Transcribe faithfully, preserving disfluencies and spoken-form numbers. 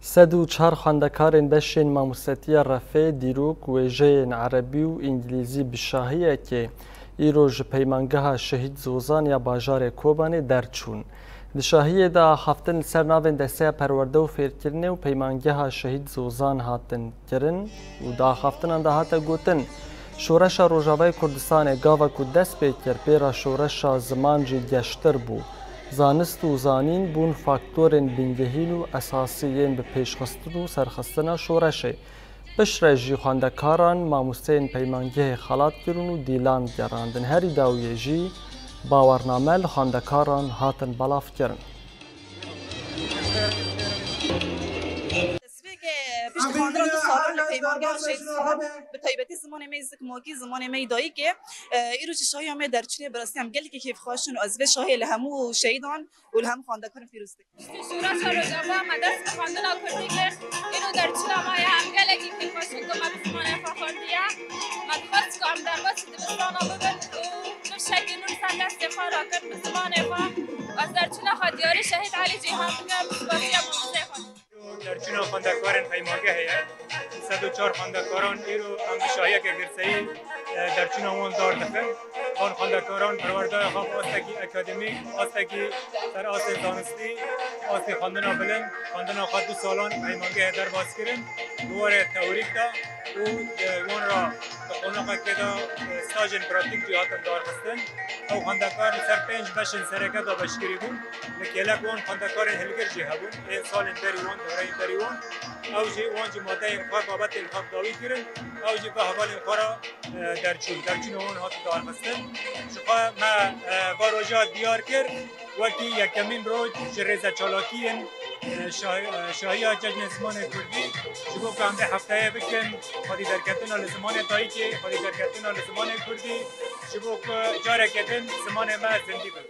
Sed û çar xwendekarên beşên mamostetiya refê, dîrok, wêjeyên erebî û îngilîzî bi şahiyekê îro ji Peymangeha Şehîd Zozan ya bajarê Kobanê derçûn. Di şahiyê de axaftin li ser navên Desteya Perwerde û Fêrkirinê û Peymangeha Şehîd Zozan hatin kirin û di axaftinan de hate gotin, Şoreşa Rojavayê Kurdistanê gava ku dest pê kir, pê re şoreşa ziman jî geştir bû. Zanist û zanîn bûn faktorên bingehîn û esasî yên bi pêşxistin û serxistina şoreşê. Piştre jî xwendekaran mamosteyên peymangehê xelat kirin û dîlan gerandin. Herî dawiyê jî bawername li xwendekaran hatin belavkirin. Destpêkê piştî xwendina du salan li Peymangeha Şehîd Zozan, bi taybetî zimanê me yê zikmakî, zimanê me yê dayikê, e, îro jî şahiya me derçûnê, bi rastî em gelekî kêfxweş in û ez vê şahiyê li hemû şehîdan û li hemû xwendekarên pîroz dikim. Piştî şoreşa Rojava me dest bi xwendina kurdî kir. Îro derçûna me ye, em gelekî kêfxweş in ku me bi zimanê xwe xwendiye. Me dixwest ku em derbasî dibistana bibin û nifşekî nû li ser destê xwe rakin, bi zimanê xwe. Ez derçûna xwe diyarî Şehîd Elî Ceyhan dikim, spasiya mamosteyê xwe. Derçûna xwendekarên peymangehê ye. Sed û çar xwendekaran îro em bi şahiyeke girseyî, e, derçûna wan dar dixin. Van xwendekaran perwerdeya xwe bi astekî akademîk, astekî ser astên zanistî, astê xwendina bilind, xwendina xwe du salan peymangehê derbas kirin, di warê teorîk de û, e, wan re di qonaxekê de, e, stajên pratîk jî hatin darxistin. Ew xwendekar li ser pênc beşên sereke dabeşkirî bûn. Li kêlek wan xwendekarên hilgir jî hebûn, ên salên berî wan, doreyên berî wan. Ew jî, wan jî madeyên xwe, babetên xwe bi dawî kirin. Ew jî bi hevalên xwe re, e, derçûn. Derçûna wan hat darxistin. Ji xwe me, e, va roja diyar kir wekî yekemîn roj ji rêzeçalakiyên, e, şah-, e, şahiya Cejnê Zimanê Kurdî, ji bo ku em vê hefteyê bikin xwedî derketina li zimanê dayikê, xwedî derketina li zimanê kurdî, ji bo ku careke din zimanê me zindî bibe.